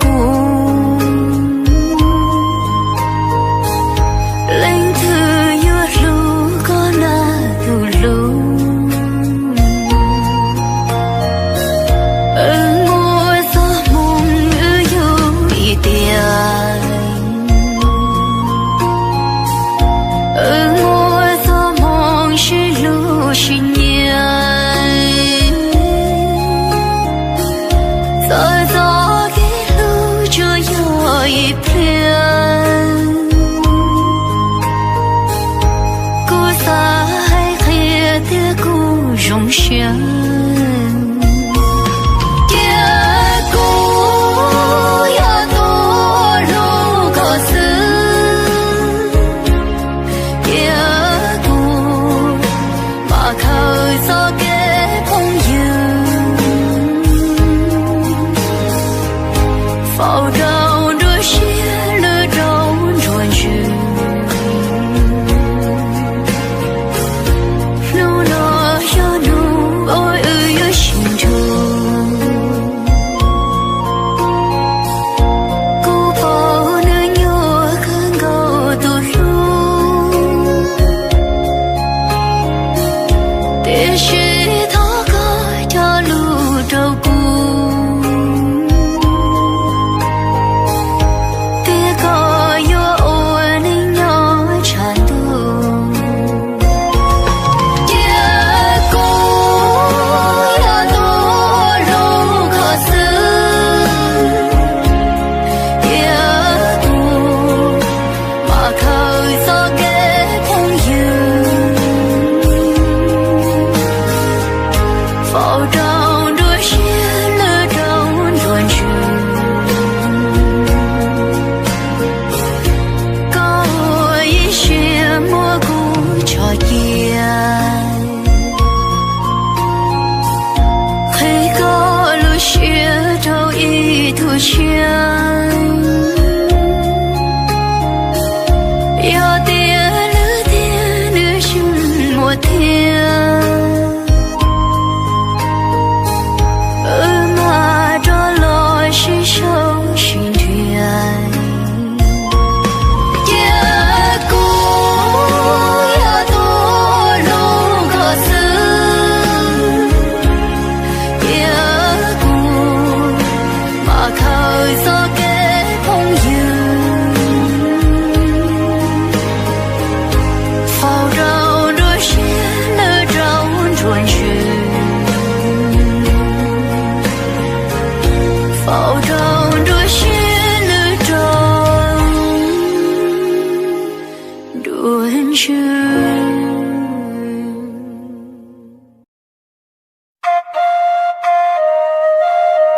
kuv, leej twg yuav hlub koj na tus hlub. Wb muaj txoj hmoo wb yug ib tiam, wb muaj txoj hmoo sib hlub sib nyiam. Txawm txoj kev hlub tsuas yog ib pliag, kuv xav hais qhia thiab kuv zoo siab. Cia kuv yog tus hlub koj xwb, cia kuv mam khaws txoj kev phooj ywg faus rau nruab siab lwj rau nruab ntsws. Hnub no yog hnub uas wb yuav sib ntsib. Kuv paub nws nyuaj kawg nkaus tus hlub, tiam sis thov koj cog lus rau kuv, tias koj yuav ua neej nyob tshav ntuj. Cia kuv yog tus hlub koj xwb, cia kuv mam khaws txoj kev phooj ywg faus rau nruab siab lwj rau nruab ntsws. Koj ua ib siab muab kuv tso cia, qhia koj lub siab rau ib tug tshiab. Yog tias lwm tiam nws tseem muaj thiab,